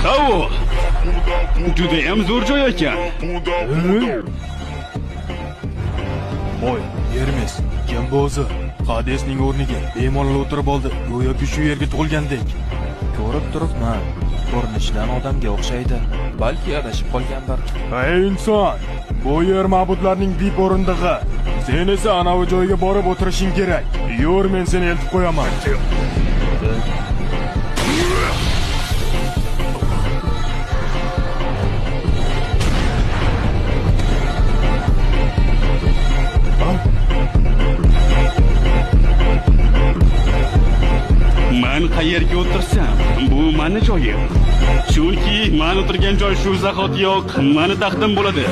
Havo! Judayam zo'r joy ekan. Voy, Hermes, kim bu o'zi? Hadesning o'rniga bemalol o'tirib oldi, go'yoki shu yerga tug'ilgandek. Ko'rib turibman. Ko'rinishidan odamga o'xshaydi. Balki adashib qolgandir. Ey inson, bu yer ma'budlarning VIP o'rindig'i. Sen esa anavi joyga borib o'tirishing kerak. Yur, men seni eltib qo'yaman. Man qayerga o'tirsam, bu mani joyim. Chunki man o'tirgan joy shu zahotiyoq mani taxtim bo'ladi.